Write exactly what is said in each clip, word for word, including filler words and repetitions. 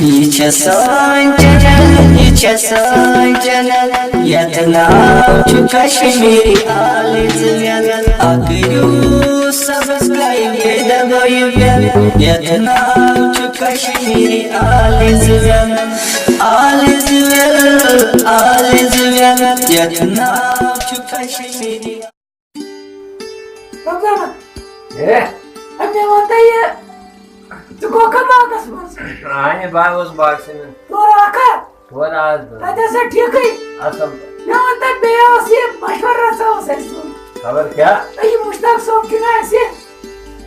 یہِ چھےٚ سٲنۍ چینل، یہِ چھےٚ سٲنۍ چینل، یتھ ناو چھُ کشمیری آلٕز ویل۔ اکھ کٔرِو سبسکرائب، بیٚیہِ دبٲیِو بیل۔ یتھ ناو چھُ کشمیری آلٕز ویل، آلٕز ویل، آلٕز ویل۔ یتھ ناو چھُ کشمیری۔ رمضانا، ہے؟ اَدٕ مےٚ وَن تہٕ یہِ، ژٕ گوکھا باغس منٛز؟ آ، ہے، بہٕ ہا اوسُس باغسٕے منٛز۔ تورٕ آکھا؟ تورٕ آس بہٕ۔ تَتہِ ٲسا ٹھیٖکٕے؟ اَصٕل پٲٹھۍ۔ مےٚ وَن تہٕ بیٚیہِ اوس یہِ مشورٕ رژھا اوس اَسہِ دیُن۔ خبر کیٛاہ؟ ہے، یہِ مُشتاق صٲب چھُنہٕ اَسہِ؟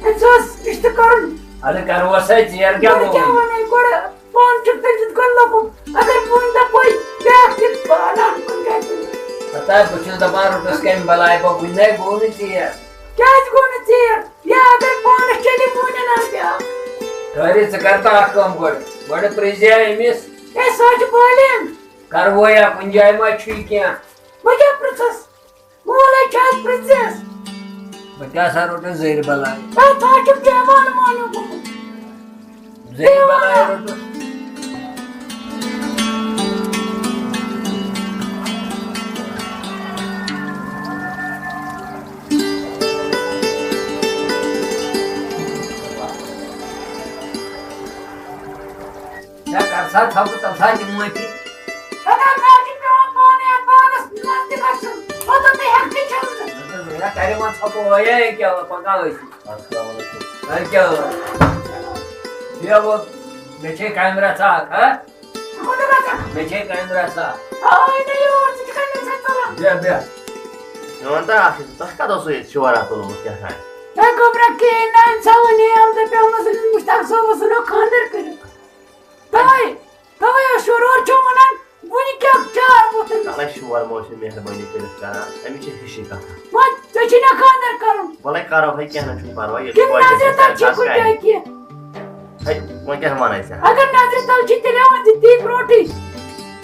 أمِس اوس رِشتہٕ کَرُن۔ اَدٕ کَرٕ ہوس ہے، ژیر کیٛاہ گوٚو؟ کیٛاہ وَنَے گۄڈٕ؟ پانہٕ چھُکھ تٔمۍ سٕنٛدِ کھۄتہٕ لۄکُٹ۔ اگر بہٕ وۄنۍ دَپہٕ، بیٛاکھ تہِ پانہٕ اَنُن گژھِ۔ ہتا، بہٕ چھُس دَپان، روٚٹُس کَمہِ بَلایہِ، بہٕ وٕنہِ نَے گوٚو نہٕ ژیر۔ کیٛازِ گوٚو نہٕ ژیر؟ یا اگر پانَس چلی، بہٕ وۄنۍ اَنہٕ بیٛاکھ۔ ٹٲری، ژٕ کَر تہٕ اَکھ کٲم گۄڈٕ۔ گۄڈٕ پرٛژھ زِ أمِس۔ ہے، سُہ حظ چھُ بالینغ۔ کَرویا، کُنہِ جایہِ ما چھُے کینٛہہ؟ بہٕ کیٛاہ پرٛژھَس؟ مول ہے چھُ اَتھ پرٛژھِس۔ بہٕ کیٛاہ سا روٚٹُس زٔرۍ بَلاے؟ ہے، ژٕ ہا چھُکھ دیوانہٕ مانیومُت۔ زٔرۍ بَلاے روٚٹُس۔ ہے، کر سا ژھۄپہٕ، تَلہٕ سا دِمہٕ معٲفی۔ ہے، تَلہٕ سا چھُ پٮ۪وان پانَے اَتھ باغَس منٛز تہِ گژھُن۔ کوٚت تہِ ہٮ۪کہٕ نہٕ چھَلنہٕ۔ ہے، کَرِ وۄنۍ ژھۄپہٕ، ہے، کیٛاہ وۄنۍ پَکان ٲسِو؟ السلام علیکم۔ ہے، کیٛاہ وۄنۍ؟ یہِ وۄنۍ، مےٚ چھے کامہِ رَژھا اَکھ، ہا؟ ژٕ کوٚت گژھکھ؟ مےٚ چھے کامہِ رَژھا۔ آے نہٕ یور، ژٕ تہِ کَتہِ چھَکھ ژَلان؟ بیٚہہ، بیٚہہ۔ مےٚ وَن تہٕ اَکھ چیٖز، تۄہہِ کَتہِ اوسوٕ ییٚتہِ شور اَتھ تُلمُت کیٛاہ تام؟ ہے، گوٚبرا، کِہیٖنۍ نہٕ، أمۍ ژھاوُن یہِ، أمۍ دوٚپ، پیوٚمُت أمِس مُشتاق صٲبَس سۭتۍ کھانٛدر کٔرِتھ۔ تَوَے۔ تَوَے اوس یورٕ اورٕ چھُم وَنان، وٕنہِ کیٛاہ چار ووت أمِس؟ تَلَے شور ما چھِ مہربٲنی کٔرِتھ کران، أمِس چھِ ہِشی کَتھا۔ وۄنۍ ژےٚ چھُے نا خانٛدر کَرُن؟ وَلَے کَرو ہے، کینٛہہ نہ چھُنہٕ پَرواے، ییٚلہِ کِنہٕ کۄلہِ نظرِ گژھِ تَل چھِ آسہِ کُنہِ کَرِ۔ جایہِ کینٛہہ؟ ہے، وۄنۍ کیٛاہ وَنَے ژےٚ؟ اگر نظرِ تَل چھِ، تیٚلہِ ہاوَن ژٕ تی برونٛٹھٕے۔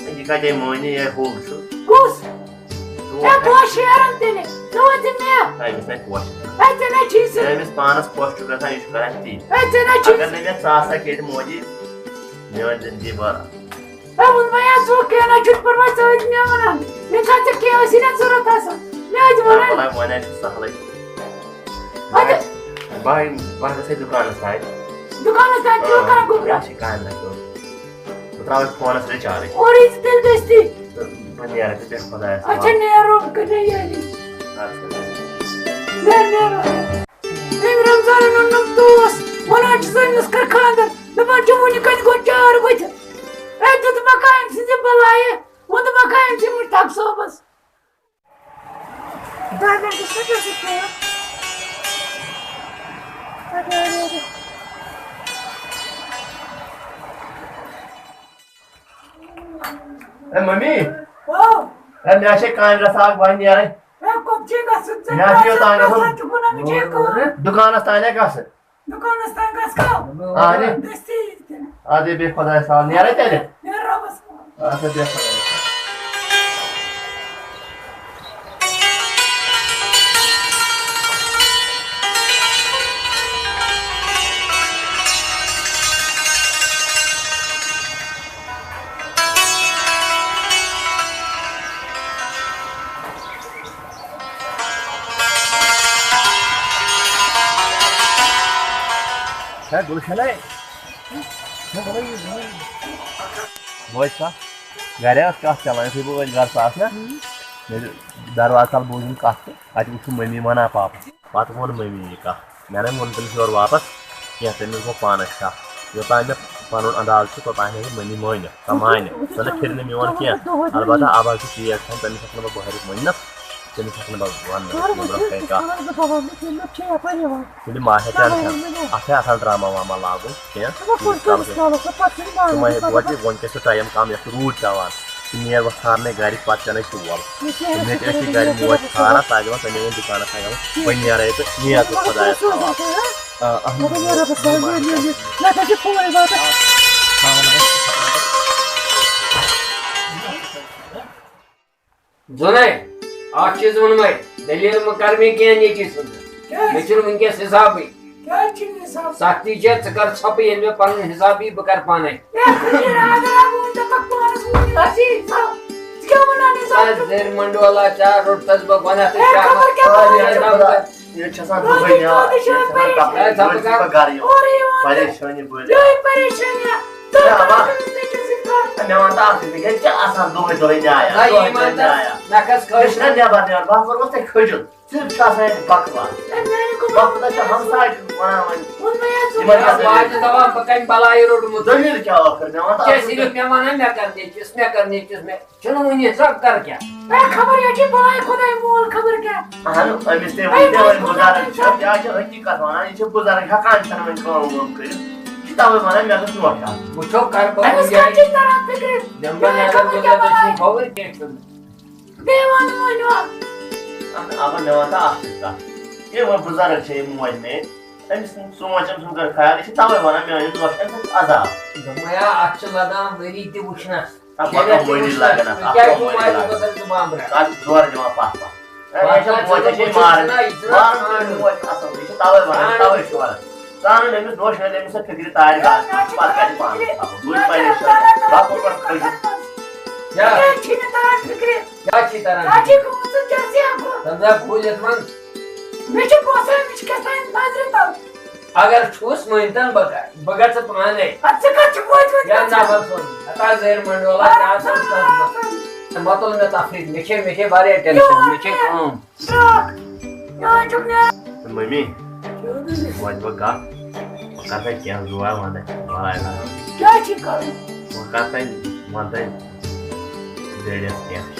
ہے، یہِ کَتہِ مٲنی، یہِ ہوٚل چھُ۔ کُس؟ ژٕ ہے، وَن۔ بہٕ ہا شیرَن تیٚلہِ، ژٕ وَن ژٕ مےٚ۔ ہے، أمِس نَے خۄش۔ ہے، ژےٚ نَے چھُے سُہ۔ ہے، أمِس پانَس خۄش چھُ گژھان، یہِ چھُ کَران تی۔ ہے، ژےٚ نَے چھُے اگر سُہ۔ نہٕ مےٚ ژٕ آسَکھ ییٚتہِ موجی، میٛٲنۍ زِندگی بَرا۔ ہے، ووٚن مےٚ یا ژٕ کینٛہہ نہ چھُنہٕ پَرواے، ژٕ ٲسۍ مےٚ وَنان۔ ییٚمہِ ساتہٕ ژےٚ کینٛہہ ٲسی نہ ضوٚرَتھ آسان، مےٚ ٲسۍ وَنان۔ وَلہٕ وَلہٕ، وۄنۍ آسہِ سَہلٕے۔ اَدٕ۔ بہٕ ہاے، بہٕ ہاے گژھٕ ہے دُکانَس تام۔ دُکانَس تام کیٛاہ آ، کَران گوٚبرا؟ مےٚ چھِ کامہِ لَگہِ۔ بہٕ ترٛاوَے فونَس رِچارٕج۔ اورٕ یی ژٕ تیٚلہِ دٔستی۔ تہٕ بہٕ نیرٕ تہٕ بیٚہہ خۄدایَس اچھا، حوالہٕ۔ نیرو، بہٕ کَرٕ یٲری۔ اَدٕ سا۔ نیر، نیر۔ أمۍ رمضانن اوٚنُم دوس، وَنان چھُس أمِس کَر خانٛدر، دَپان چھُ وُنہِ کَتہِ گوٚو چار بٕتھِ۔ أمۍ دیُت مَکان أمۍ سٕنٛزِ بَلایہِ، ووٚن مَکان أمۍ سٕنٛدِ مُشتاق صٲبَس۔ دَہ مِنٹ چھِ گٔژھِتھ تور۔ اَدٕ، اَدٕ، اَدٕ۔ A mummy, O. اے مےٚ چھے کامہِ رژھا اکھ، بہٕ نیرے۔ اے کوٚت چھے گژھُن ژےٚ؟ مےٚ چھُ یوٚتام گژھُن۔ ژٕ چھُکھ وَنان مےٚ چھے کٲم۔ دُکانَس تام ہے گژھٕ۔ دُکانَس تام گژھ کَر؟ آ، نے۔ دٔستی ییٚتہِ۔ اَدٕ بیٚہہ خۄدایَس حوالہٕ، نیرے تیٚلہِ؟ نیرٕ رۄبَس حوالہٕ۔ اَدٕ بیٚہہ خۄدایَس حوالہٕ۔ ہے گُلشن ہے۔ ہے بلٲیِو، بلٲیِو۔ بوے سا، گرِ ٲس کتھ چلان، یُتھُے بہٕ ٲسۍ گرٕ ژاس نا، مےٚ دروازٕ تل بوٗزُم کتھ تہٕ اَتہِ وُچھُم مٔمی ونان پاپس۔ پتہٕ ووٚن مٔمی یہِ کتھ۔ مےٚ نَے ووٚن تٔمِس یورٕ واپس کینٛہہ، تٔمِس گوٚو پانَس شک۔ یوٚتام مےٚ پَنُن انداز چھُ، توٚتام ہیٚکہِ مٔمی مٲنِتھ، سۄ مانہِ۔ سۄ نہٕ پھِرِ نہٕ میون کینٛہہ۔ البتہ اب حظ چھُ ٹھیٖک، چھَنہٕ تٔمِس ہٮ۪کہٕ نہٕ بہٕ بہٕ ہیٚکہٕ ؤنِتھ، تٔمِس ہٮ۪کہٕ نہٕ بہٕ وَننہٕ، یہِ برٛونٛہہ کَنہِ کانٛہہ۔ تیٚلہِ ما ہیٚکہِ اَتھ، اَتھ چھا آسان ڈرٛاما واما لاگُن کینٛہہ؟ تِمَے وۄنۍ کیٛاہ چھُ ٹایم کَم، یَتھ چھُ روٗد پٮ۪وان۔ ژٕ نیر وۄنۍ ژھانٛڈنَے گَرِکۍ، پَتہٕ چھَنَے ژور۔ مےٚ تہِ ٲسۍ گَرِ موج ژھانٛڈان، سۄ آیہِ دَپان، "ژےٚ نِوُن دُکانَس تام، وۄنۍ نیرَے تہٕ نیر ژٕ خۄدایَس حوالہٕ۔" آ، اَہَن حظ۔ زوٚنے، اَکھ چیٖز ووٚنمَے، دٔلیٖل مہٕ کَر مےٚ کینٛہہ نیٚچی سٕنٛز۔ مےٚ چھُنہٕ وٕنۍکٮ۪س حِسابٕے۔ کیٛازِ چھُنہٕ حِساب؟ سختی چھےٚ، ژٕ کر ژھۄپہٕ، ییٚلہِ مےٚ پنُن حِساب یی، بہٕ کرٕ پانے۔ ہے، خۄش چھُ، اگر اَتھ ووٚن ژےٚ پتہٕ پانس ووٚن، اَسہِ یہِ حِساب۔ ژٕ کیٛاہ وَنان حِساب اے، چھُکھ؟ زِر منڈولا، ژےٚ روٚٹتس بہٕ گۄناہ تہٕ اے، شرمہٕ۔ خبر کیٛاہ اے، وَنان؟ زِر منڈولا۔ یہِ چھِ آسان دۄہے یاد، یہِ چھِ آسان تَپٲرۍ، اے، ژٕ روزِ بہٕ گَرٕ یِوان۔ اورٕ یِوان۔ پریشٲنی بٔرِتھ۔ یِہوٚے پریشٲنی۔ ژٕ ہے، کَران اَوا۔ أمِس نیٚچوِس سۭتۍ کَتھ؟ مےٚ وَن تہٕ اَکھ چیٖز، یہِ چھِ آسان دۄہے دۄہے نیایا، نہ، دۄہے یِمَن دۄہے تہٕ نیایا۔ نہ کھَس مےٚ چھِنہ خٲطرٕ۔ نٮ۪بَر نیرُن، بہٕ ہسا روزٕ تۄہہِ کھٔجُل۔ صرف چھُ آسان ییٚتہِ بکواس۔ ہے، میٛانہِ گوٚو بکواس، تۄہہِ چھِ ہمساے تہِ وَنان وۄنۍ۔ ووٚن مےٚ یَتھ یِمَن زُبان۔ کیٛاہ واجہِ دَپان، بہٕ کَمہِ بَلایہِ روٚٹمُت؟ دٔلیٖل کیٛاہ ٲخٕر؟ مےٚ وَن تہٕ ژےٚ اَصٕل صرف پٲٹھۍ۔ مےٚ وَنان، مےٚ کَر نیٚچوِس، مےٚ کَر نیٚچوِس، مےٚ چھُنہٕ وُنہِ حِساب، کَر کیٛاہ؟ ہے، خبر یہِ چھِ بَلاے خۄداے مول، خبر کیٛاہ۔ اَہَن، أمِس تہِ ہے، ؤنۍ تہِ وۄنۍ وۄنۍ بُزرٕگ چھِ، چھُ۔ یہِ چھِ حقیٖقت وَنان، یہِ چھِ بُزرٕگ، ہٮ۪کان چھَنہٕ وۄنۍ کٲم وٲم کٔرِتھ۔ یہِ چھِ تَوَے وَنان، مےٚ گٔژھ نوکھ آسٕنۍ۔ وٕچھو، کَر بہٕ أمِس کُنہِ کیٛاہ جایہِ چھِ تَران فِکرِ؟ دِمہٕ بہٕ ہے، نظر خبر گُزر کیٛاہ تہٕ چھُے وَنان۔ کھووُر کینٛہہ چھُنہٕ۔ بیٚیہِ وَنہٕ وۄنۍ یورٕ۔ اَہَن، اَوا، مےٚ وَن تہٕ اَکھ چیٖز کَتھ۔ یہِ وۄنۍ بُزرٕگ چھےٚ یہِ موج مےٚ، أمِس سونٛچ، أمۍ سُنٛد کَر خیال، یہِ چھِ تَوَے وَنان، میٛانٮ۪ن دوستَن چھُ عذاب۔ دوٚپمَے، آ، اَتھ چھِ لَگان ؤری تہِ وٕچھنَس۔ اَتھ شریعت پَکان تہِ ؤری وٕچھنَس۔ لَگان، اَتھ، ژٕ اَتھ کیٛازِ پَکان چھُکھ ؤری واجہِ لَگان۔ بغٲر زُبان برٛٹھ؟ اَتھ چھِ زورٕ دِوان پَتھ پَتھ۔ ہے، یہِ چھےٚ پَتھ موج، یہِ چھےٚ پَتھ مارٕنۍ۔ پَتھ مارٕنۍ چھِ أمِس موج اَصٕل، یہِ چھِ تَوَے وَنان، تَوَے چھِ وَنان۔ ژٕ اَن نہٕ أمِس نوٚش، ییٚلہِ أمِس سۭتۍ فِکرِ تارِ گاسہٕ، پَتہٕ کَرِ پانَس خبر۔ بہٕ چھُس پریشان۔ بہٕ کوٚت پَتہٕ کھٔسِتھ؟ کیٛاہ؟ کیٛاہ چھِنہٕ تَران فِکرِ؟ کیٛاہ چھِ تَران کیٛاہ فِکرِ؟ چھِ گوٚمُت ژٕ جَزیا گوٚو؟ تَمہِ دۄہ کُلۍ یَتھ منٛز۔ مےٚ چھِ باسان، مےٚ چھِ کیٛاہ تام نظرِ تَل۔ اگر چھُس، مٲنۍ تَن بہٕ کَرٕ۔ بہٕ گژھٕ پانَے۔ اَدٕ ژٕ کَتھ چھُکھ وٲتۍ وٲتۍ یا گژھان؟ نفر سوزُن۔ ہتا زیر منڈولا، آ، کیٛاہ سا چھُ آ، تَتھ منٛز؟ آ۔ مطلب مےٚ تفریٖق، مےٚ چھے، مےٚ چھے واریاہ ٹٮ۪نشَن، مےٚ چھے کٲم۔ بیٛاکھ۔ یہِ حظ چھُکھ نیران۔ مٔمی، وۄنۍ بہٕ کَتھ، بہٕ کَرٕ تۄہہِ کینٛہہ زُوا وَنہٕ، وَلہٕ۔ کیٛاہ چھِ کَرُن؟ بہٕ کَرٕ تۄہہِ، وَنہٕ تۄہہِ بیٚیِس کینٛہہ۔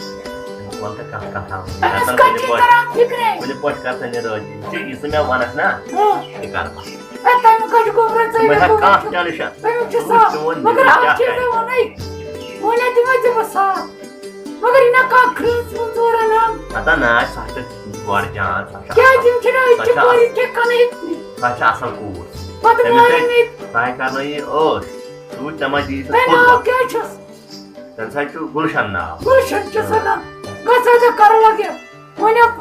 وَنہٕ تۄہہِ کَتھ کَتھا وَنہٕ۔ أمِس کَتھ چھِ کَران فِکرے؟ کُنہِ پٲٹھۍ کَرٕ تۄہہِ نہٕ رٲضی۔ یہِ چھِ، یہِ ژٕ مےٚ وَنَکھ نا، ہاں۔ تہِ کَرٕ بہٕ۔ ہے، تَمیُک کَتہِ گوٚبرا ژٕ ژٕ مےٚ مےٚ ہا گوٚبرا کانٛہہ چھُ؟ ٹٮ۪نشَن۔ تَمیُک چھُ ژٕ صاف۔ وٕچھ چون مگر دِل اَکھ کیٛاہ چیٖز کَرِ۔ مےٚ وَنَے، وۄنۍ ہا دِمَے ژےٚ بہٕ صاف۔ مگر یہِ نہ کانٛہہ کھرٛٲس وُن ژورَن ہَن۔ ہتا نہ، سۄ چھِ گۄڈٕ جان، سۄ چھِ کیٛازِ اَصٕل۔ یِم چھِنہ أزۍ سۄ کہِ چھِ کورِ اَصٕل۔ کیٛاہ کَنٕے؟ سۄ چھِ اَصٕل کوٗر۔ پَتہٕ تٔمِس مارن سۭتۍ ییٚتہِ۔ تۄہہِ کَرنٲیِو عٲش۔ ژٕ وٕچھ، ژےٚ ما دِیی سۄ تۄہہِ تھوٚد ناو وَتھ۔ کیٛاہ چھُس؟ تٔمِس حظ چھُ گُلشَن ناو۔ گُلشَن چھُ سَنا۔ گژھ حظ ژےٚ کَرٕ لَگہِ۔ وۄنۍ اب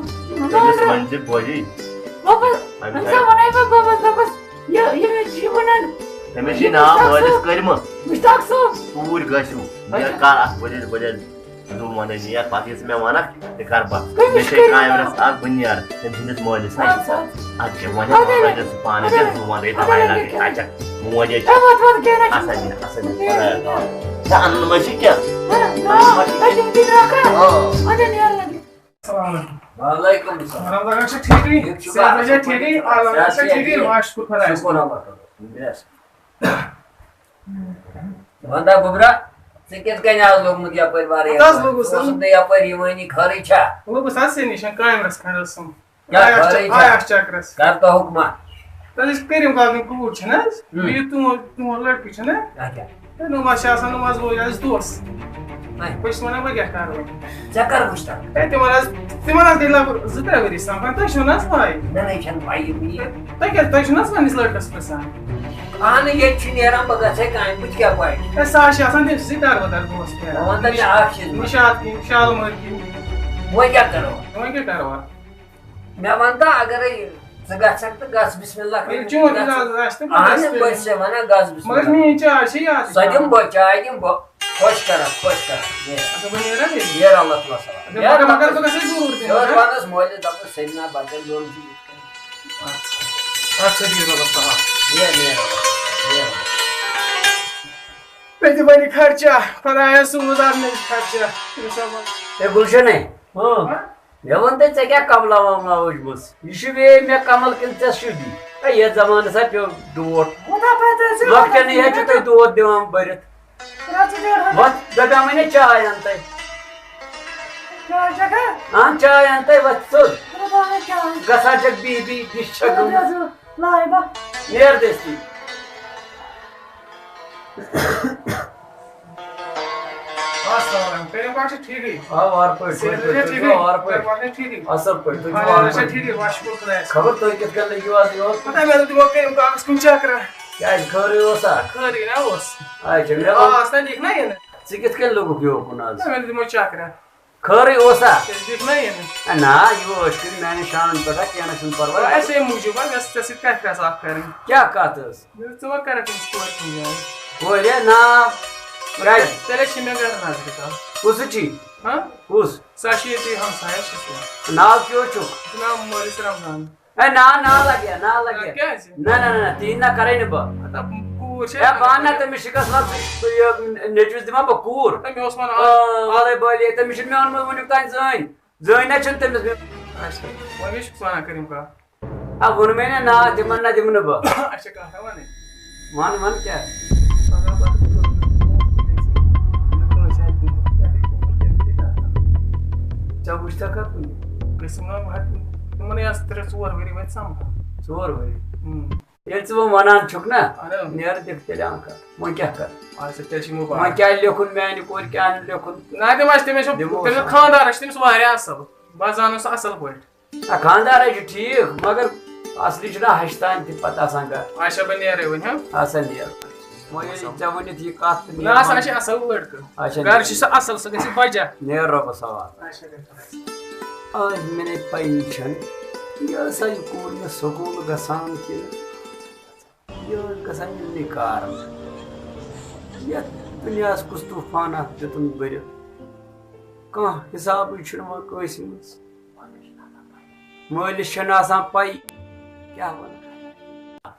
تٔمِس نارٕ۔ ؤنۍ زِ بوجی۔ بَبَس، أمِس أمِس حظ۔ وَنَے بہٕ بَبَس، دَپَس، یہِ، یہِ، یہِ وَنان۔ تٔمِس چھِ ناو مٲلِس کٔرمٕژ۔ مُشتاق صٲب۔ توٗرۍ گٔژھِو۔ اچھا۔ یہِ کَر اَتھ بٔلِتھ بٔلِتھ۔ زُو وَنَے نیر، پَتہٕ ییٚلہِ ژٕ مےٚ وَنَکھ، تہِ کَرٕ بہٕ۔ کٔمِس مےٚ چھے کٔرِو کامہِ ناو؟ رَژھ اَکھ، بہٕ نیرٕ تٔمۍ سٕنٛدِس مٲلِس اَتھِ۔ اَدٕ سا۔ اَدٕ کیٛاہ وَنہِ اَدٕ وَنہٕ کیٛاہ؟ تٔمِس پانَس اَدٕ یہِ کیٛاہ؟ زُو وَنَے اَدٕ تَباہی کیٛاہ؟ لَگٕنۍ۔ اچھا، موج ہے چھِ۔ اے، وَتھ، وَتھ، کیٚنٛہہ نہ چھُنہٕ۔ اَصٕل یہِ، اَصٕل یہِ، کیٚنٛہہ خۄدایَس چھُنہٕ۔ حوالہٕ۔ ژےٚ اَنُن ما چھِ کینٛہہ؟ نہ، نہ، اَنُن ما چھِ أسۍ کینٛہہ؟ چھِ تِم تہِ درٛاکھ۔ آ۔ اَدٕ نیرٕ لَگہِ۔ السلام علیکم۔ وعلیکم السلام۔ رحم لگا چھا ٹھیکٕے؟ ٹھیک چھُکھا؟ صحت چھا ٹھیکٕے؟ آ، لگا صحت چھا چھا ٹھیکٕے؟ ٹھیک؟ واشکر خۄدایَس۔ شُکر اللہ تعالیٰ۔ بیٚہہ۔ وَندا گوٚبرا، ژٕ کِتھ کٔنۍ آز لوٚگمُت یَپٲرۍ وارٕے ہَتہٕ حظ یَپٲرۍ؟ لوٚگُس ژٕ اوسُکھ حظ۔ نہٕ یَپٲرۍ یِوٲنی خٲرٕے چھا؟ لوٚگُس حظ ژےٚ نِش، کامہِ رَژھ کھنٛڈ ٲسٕم۔ کیٛاہ آیس خٲرٕے چ-، چھا؟ آیس چکرس۔ کر تو حُکما۔ تۄہہِ یُس کٔرِم کاکٕنۍ کوٗر چھِ نہ حظ، ہُم۔ بیٚیہِ تُہُنٛد، تُہُنٛد لٔڑکہٕ چھُ نہ؟ اچھا۔ ہے، نۄم آسہِ آسان، نۄم آسہِ وۄنۍ آسہِ دوس۔ اچھا۔ بہٕ چھُس وَنان، وۄنۍ کیٛاہ کَرٕ وۄنۍ؟ ژےٚ کَر وٕچھ تَتھ؟ ہے، تِمَن حظ، تِمَن حظ گٔے لگ بگ زٕ ترٛےٚ ؤری سَپدان، تۄہہِ چھو نہ حظ پَے؟ مےٚ نَے چھَنہٕ پَیی وٕنہِ۔ تۄہہِ کیٛاہ، تۄہہِ چھُو نہ حظ پنٛنِس لٔڑکَس پرٛژھان؟ اَہنُو، ییٚتہِ چھُ نیران، بہٕ گژھٕ ہے کامہِ، بہٕ تہِ کیٛاہ پَے؟ ہے، سُہ حظ چھِ آسان تٔمۍ سٕے دَروَدَر دوس نیران۔ وۄنۍ وَن تہٕ مےٚ اَکھ چیٖز۔ نِشاط کِنۍ، شالمٲرۍ کِنۍ۔ وۄنۍ کیٛاہ کَرو؟ وۄنۍ کیٛاہ کَرو؟ مےٚ وَن تہٕ، اَگَرے ژٕ گژھکھ تہٕ گژھ، بِسمِ اللہ ییٚلہِ کٔرِتھ چون گژھ۔ اِجازت آسہِ تہٕ بہٕ اَہَن، گژھٕ بہٕ تیٚلہِ۔ چھُسے وَنان، گژھ بِسمِ مگر اللہ۔ میٛٲنۍ چاے چھِ یاد۔ سۄ دِمہٕ بہٕ، چاے دِمہٕ بہٕ۔ خۄش کَرَکھ، خۄش کَرَکھ۔ نیر۔ اچھا، بہٕ نیرا بیٚیہِ؟ نیر، اللہ تعالیٰ سَلام۔ اچھا، نیر، مگر، مگر وَنَس، بہٕ گژھٕ ضروٗر تیٚلہِ، یور ہہ؟ وَنَس مٲلِس، دَپُس، سٔرِنا بَچَن دۄن چھُ یِتھ کٔنۍ۔ اچھا۔ اچھا، بِہِو رۄبَس حوالہٕ۔ نیر، نیر، نیر۔ مےٚ تہِ بَنہِ خرچہ، خۄدایا، سوٗز اَننٕچ خرچہ۔ اِنشاء اللہ۔ ہے، گُلشَنے۔ ہاں۔ مےٚ وَن تہٕ، ژےٚ کیٛاہ کملا وملا وٕچھمٕژ؟ یہِ چھُ وے مےٚ کمل کِنہٕ ژےٚ چھُ دی؟ ہے، یَتھ زمانَس ہا پیوٚو ڈوٹھ۔ کوٗتاہ پَتہٕ ٲسِو لۄکٹٮ۪نٕے ہا چھُ تُہۍ دود دِوان بٔرِتھ۔ رَژٕ ڈۄڈ ہَتھ۔ وَتھ، دَپیٛاو مےٚ چاے اَن تَے۔ چاے چھَکھا؟ اَن چاے اَن تَے، وَتھ ژوٚل۔ رَژٕ اَن چاے۔ گژھان چھَکھ بِہِتھ بِہِتھ، ڈِش چھَکھ گٔمٕژ۔ لایبہ۔ نیر دٔستی۔ السلام علیکم۔ کریٖم کاک چھا ٹھیٖکٕے؟ آ، وارٕ پٲٹھۍ، صحت وارٕ پٲٹھۍ، چھا ٹھیٖکٕے؟ آ، وارٕ پٲٹھۍ۔ گرٕ بار چھا ٹھیٖکٕے؟ اَصٕل پٲٹھۍ، تُہۍ چھِو خانٛدارَس وارٕ چھا پٲٹھۍ؟ ٹھیٖکٕے؟ وَ شُکُر خۄدایَس کُن۔ خبر تُہۍ کِتھ کٔنۍ لٔگِو آز یور؟ پَتہ مےٚ دوٚپ، دِمو کریٖم کاکَس کُن چَکرا۔ کیٛازِ، خٲرٕے اوسا؟ خٲرٕے نا اوس۔ آ، یہِ چھِ مےٚ آ، وَن-، آز تام لیکھ نا یہِ نہٕ۔ ژٕ کِتھ کٔنۍ لوٚگُکھ یور کُن آز؟ نہ، مےٚ دوٚپ، دِمو چَکرا۔ خٲرٕے اوسا؟ تیٚلہِ دیُت مےٚ یِنہٕ۔ اے نا، یہِ اوس شُرۍ میانہِ شانن پٮ۪ٹھ، کینٛہہ نہٕ چھُنہٕ پرواے۔ اَسے موٗجوٗب حظ، مےٚ ٲس ژےٚ سۭتۍ کَتھ رَژھ اَکھ کَرٕنۍ۔ کیٛاہ کَتھ ٲس؟ مےٚ دوٚپ، ژٕ ما کَرَکھ أمِس کورِ کُن جاے؟ کورِ؟ نا۔ کیٛازِ؟ تیٚلہِ چھِ مےٚ گَرٕ نظرِ تَل۔ کُس چھُے؟ ہاں؟ کُس؟ سۄ چھِ ییٚتی ہمسایَس چھِ سۄ۔ ناو کیٛاہ چھُکھ؟ مےٚ چھُ ناو مولوی رمضان۔ اے نا، نا لگیا، نا لگیا۔ کیٛازِ؟ نہ، نہ، نہ، نہ، تیٖتۍ نہ کرے نہٕ بہٕ۔ مطلب، کوٗر چھےٚ اے بہٕ اَنہٕ نا تٔمِس شِکس وَل، سُہ، یہِ نیٚچوِس دِمہٕ ہا بہٕ کوٗر۔ تٔمۍ اوس وَنان، آ، وَلَے بٲلی، تٔمِس چھُنہٕ میون مول وٕنیُک تام زٲنۍ۔ زٲنۍ نہ چھُنہٕ تٔمِس مےٚ۔ اچھا، وۄنۍ کیٛاہ چھُکھ وَنان کٔرِم کَتھ؟ آ، ووٚن مےٚ نا، نا، تِمن نہ دِمہٕ نہٕ بہٕ۔ اچھا، کَتھ ہا وَنٕے؟ وَن، وَن کیٛاہ؟ ژےٚ وٕچھتھا کَتھ کُنہِ؟ گٔژھِم نا وَتہِ، تِمَن ٲس ترٛےٚ ژور ؤری وۄنۍ سَمکھان۔ ژور ؤری؟ اۭں۔ ییٚلہِ ژٕ وۄنۍ وَنان چھُکھ نا، اَہَن حظ۔ نیرٕ دِکھ تیٚلہِ آنکھا۔ وۄنۍ کیٛاہ کَرٕ؟ اچھا، تیٚلہِ چھِ مُبارک۔ وۄنۍ کیٛاہ لیکھُن میٛانہِ کورِ، کیٛاہ نہٕ لیکھُن؟ نہ، تِم ٲسۍ، تٔمِس چھُ، دِمو تٔمِس آنکھا۔ خانٛدار چھِ تٔمِس واریاہ اَصٕل۔ بہٕ زانَن سُہ اَصٕل پٲٹھۍ۔ نہ، خانٛدار ہے چھُ ٹھیٖک، مگر اَصلی چھُنہ ہَچھِ تانۍ تہِ پَتہٕ آسان گَرٕ۔ اچھا، بہٕ نیرَے وۄنۍ، ہاں؟ آسان نیرٕ۔ وۄنۍ ییٚلہِ ژےٚ ؤنِتھ یہِ کَتھ تہٕ نہ، نیرٕ سا وۄنۍ۔ چھِ اَصٕل لٔڑکہٕ۔ اچھا، گَرٕ نیرٕ۔ چھِ سُہ اَصٕل، سُہ گژھِ بَجا۔ نیرٕ رۄبَس حوالہٕ۔ اچھا، گژھِ۔ آز مےٚ نے پَیی چھَنہٕ، یہِ ہسا یہِ کوٗر مےٚ سکوٗل گژھان کِنہٕ یہِ ٲس گژھان یِمنٕے کارَن۔ یَتھ دُنیاہَس کُس طوٗفان اَکھ دیُتُن بٔرِتھ، کانٛہہ حِسابٕے چھُنہٕ وۄنۍ کٲنٛسہِ منٛز۔ مٲلِس چھَنہٕ آسان پَے کیٛاہ وَنہٕ۔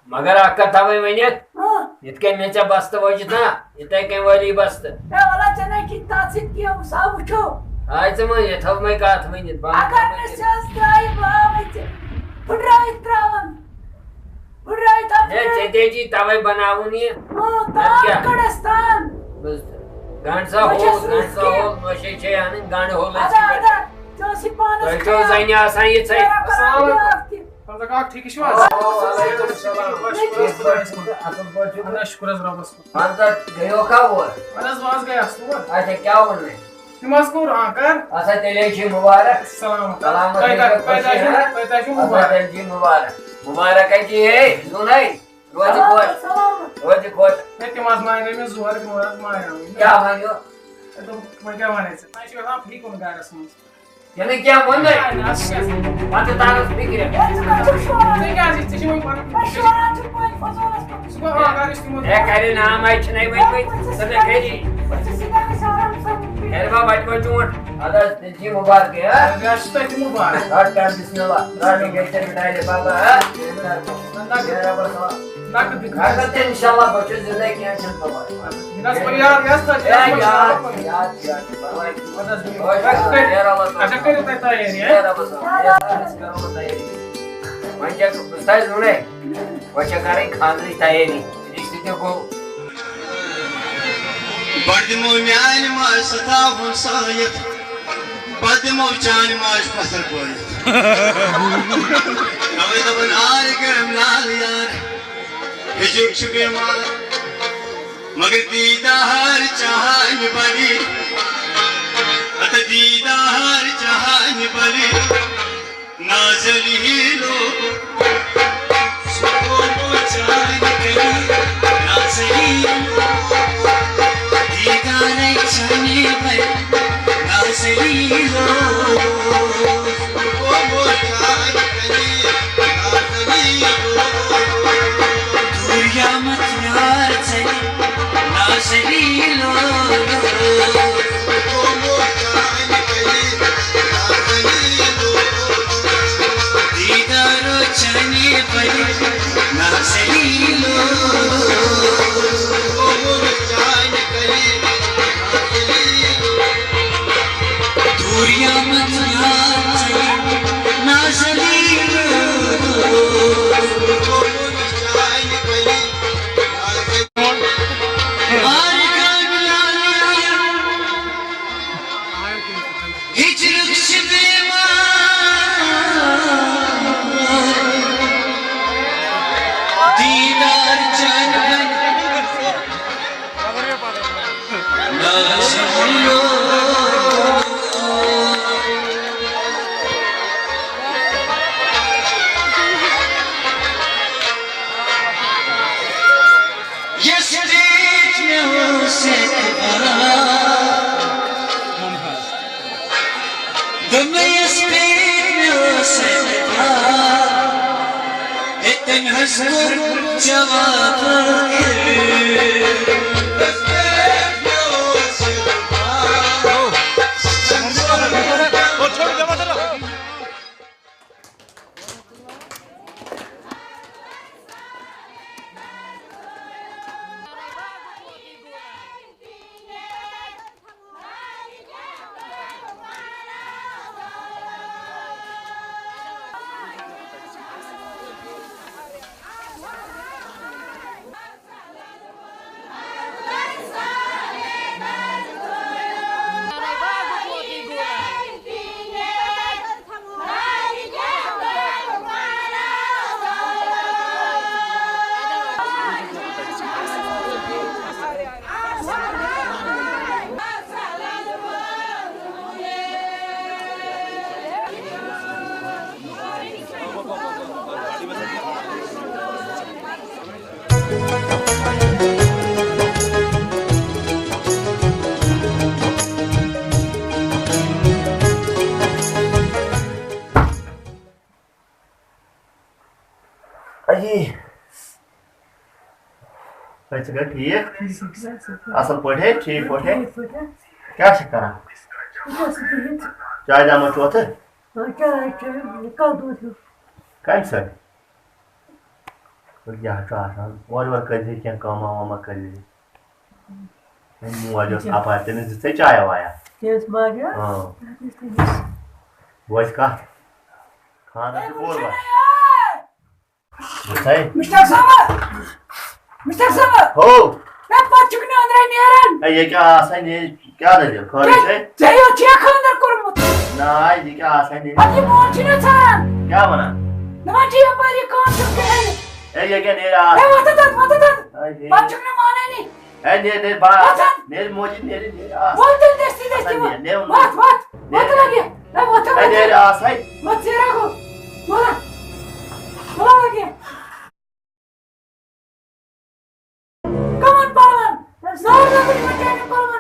مگر اَکھ کَتھ تھاوَے ؤنِتھ، ہاں۔ یِتھ کٔنۍ مےٚ ژےٚ بستہٕ وٲجِتھ نا، یِتھَے کٔنۍ وٲلی بستہٕ۔ ہے وَلہ ژےٚ نَے کِتھ تَتھ سۭتۍ کینٛہہ، وۄنۍ سا وٕچھو۔ آے ژٕ وۄنۍ، یہِ تھٲومَے کَتھ ؤنِتھ، بنٛد اگر تھٲومَے نہٕ کٔرِتھ۔ سیٚز ترٛایہِ بہٕ آوٕے ژےٚ، پھٕٹرٲوِتھ ترٛاوَن۔ پھٕٹرٲوِتھ تھاو، ہے، پھٕٹرٲوِتھ۔ ژےٚ تے چھی تَوَے بَناوُن یہِ۔ ہاں، نَتہٕ تان کیٛاہ؟ کَڑَس تان۔ بوٗزتھٕ؟ گنٛڈٕ سا بہٕ ہول، چھَس گنٛڈٕ سا رِسکہِ۔ ہول، نوشے چھے اَنٕنۍ، گنٛڈٕ ہولَے اَدا، چھِ اَدا، ژےٚ ٲسٕے پانَس دۄیو خیال۔ زَنہِ آسان یِژھَے۔ ژےٚ رَٹھ السلام علیکم۔ اَتہِ۔ وَلہٕ کَتھ ٹھیٖک چھِو حظ؟ وعلیکم السلام۔ ٹھیٖک پٲٹھۍ چھِو؟ اَصٕل پٲٹھۍ چھِو؟ اَہَن حظ، شُکُر حظ رۄبَس کُن۔ اَدٕ تَتھ گٔیو کَوور؟ اَہَن حظ، بہٕ حظ گٔیَس تور۔ اچھا، کیٛاہ ووٚن مےٚ؟ تِم حظ کوٚر آنکار۔ اچھا، تیٚلے چھُے مُبارک۔ سلام۔ سلامت تۄہہِ روٗزِو، کَتہِ، تۄہہِ خۄش کَتہِ چھُو، روٗزِو۔ تۄہہِ کَتہِ چھُو اچھا، مُبارک؟ تیٚلہِ چھُے مُبارک۔ مُبارک ہے جی، ہے، زوٗنَے۔ روزِ سلامت، خۄش۔ سلامت۔ روزِ خۄش۔ ہے، تِم حظ مانیو مےٚ زورٕ، تِم حظ مانیو مےٚ۔ کیٛاہ وَنیو؟ ہے، دوٚپُکھ، وۄنۍ کیٛاہ وَنَے ژےٚ؟ وۄنۍ چھِ گژھان فی کُنہِ گَرَس منٛز۔ یہِ نہٕ کینٛہہ ووٚن مےٚ۔ ہے، نہ، سُہ کیٛاہ چھُ؟ پَتہٕ تَرَس فِکرِ۔ ہے، ژٕ کَتہِ چھُکھ شوران؟ ژےٚ کیٛازِ؟ ژےٚ چھِ وۄنۍ پَنُن، ہے، شوران چھُکھ وۄنۍ، فضوٗلَس پٮ۪ٹھ۔ سُہ گوٚو آنکار، یُس تِمو ہے، کَرِ نام، اَتہِ چھِنَے وۄنۍ وۄنۍ۔ ژٕ مےٚ کَری۔ ژٕ چھِ سیٚدھا گژھِ آرام سان۔ کَرِ بابا، اَتہِ وۄنۍ چونٛٹھ۔ اَدٕ حظ، تیٚلہِ چھِ مُبارکٕے، ہا؟ یہِ حظ چھِ تۄہہِ تہِ مُبارک۔ رَٹ کَر بِسمِ اللہ۔ رَٹ یہِ گژھِ ژےٚ مِٹھایہِ بابا، ہا؟ نقد۔ نقد دِتھ۔ نقد تہِ اِنشاءاللہ، بہٕ چھُس زِندَے، کینٛہہ چھُنہٕ پَرواے۔ یہِ گژھِ پَتہٕ یاد، یہِ گژھِ تۄہہِ ہے، یاد، یاد، یاد، یاد، پَرواے چھُنہٕ۔ اَدٕ حظ، بِہِو۔ اچھا، کٔرِو تُہۍ تیٲری، ہا؟ وۄنۍ کیٛاہ، بہٕ چھُس تۄہہِ وَنَے، وۄنۍ چھےٚ کَرٕنۍ خانٛدرٕچ تیٲری، رِشتہٕ تہِ گوٚو۔ گۄڈٕ دِمو میٛانہِ ماجہِ سَتاوُن سٲیِتھ، پَتہٕ دِمو چانہِ ماجہِ پَتھر بٲیِتھ۔ تَوَے دَپان آرِ گرم لال یار، ہیٚچھِو چھِ بٮ۪مار۔ مگر دیٖدار چانہِ بَنہِ، اَتھ دیٖدار چانہِ بَنہِ، نازلی لوگ۔ سُہ گوٚو چانہِ کَنہِ، نازلی لوگ۔ دیٖدارَے چانہِ بَنہِ، نازلی لوگ۔ سُہ گوٚو چانہِ کَنہِ، نازلی لوگ۔ دوٗریامَتھ یار ژَلہِ، نازلی لوگ۔ دیٖدارو چانہِ بَنہِ، نازلی لوگ۔ دوٗریامَتھ یار ژَلہِ، نازلی لوگ۔ جواب۔ اَیی۔ ہے، ژٕ چھکھا ٹھیٖک؟ اَصٕل پٲٹھۍ ہے؟ ٹھیٖک پٲٹھۍ ہے؟ کیٛاہ چھکھ کران؟ چاے دامہ چوتھٕ؟ کَمہِ سۭتۍ؟ یہِ حظ چھُ آسان۔ اورٕ یورٕ کٔرۍ زِ کینٛہہ کٲمہ وٲمہ کٔرۍ زِ۔ أمۍ موج ٲس اَپارِ، تٔمِس دِژ ژےٚ چایا وایا؟ اۭں۔ بوز کَتھ۔ خانٛدر چھُ کوٚر وۄنۍ۔ بوزتھا؟ مِسٹر صٲب! مِسٹر صٲب! ہو! مےٚ پَتہٕ چھُکھ نہٕ أنٛدرَے نیران۔ ہے، یہِ کیٛاہ آسان یہِ؟ کیٛاہ دٔلیٖل؟ خٲرٕے ژےٚ، چھے؟ ژےٚ یوت چھُیا خانٛدر کوٚرمُت؟ نہ، یہِ کیٛاہ آسان یہِ؟ پَتہٕ یہِ موج چھُنہ ژھانٛڈان۔ کیٛاہ وَنان؟ دَپان چھِ یَپٲرۍ یہِ کٲم چھُم کَرٕنۍ۔ ہے، یہِ کیٛاہ نیرِ آز؟ ہے، وۄتھ تَتھ، وۄتھ تَتھ۔ ہے، ہے۔ پَتہٕ چھُکھ نہٕ مانٲنی۔ ہے، نیر، نیر، با-، وۄتھ ژَن۔ نیر، موجی، نیر، نیر، آ۔ وۄتھ تیٚلہِ دٔستی، دٔستی، اَتھ وۄتھ۔ نیر، نیر، وۄتھ، وۄتھ، نیر۔ وۄتھ لَگہِ۔ ہے، وۄتھ، ہے، وۄتھ۔ نیر، آس، ہے۔ وۄتھ، زیرا گوٚو۔ وۄتھ۔ وۄتھ لَگہِ۔ کَمَن پَلوَن؟ زور لَگُن یِمَن چانٮ۪ن پَلوَن۔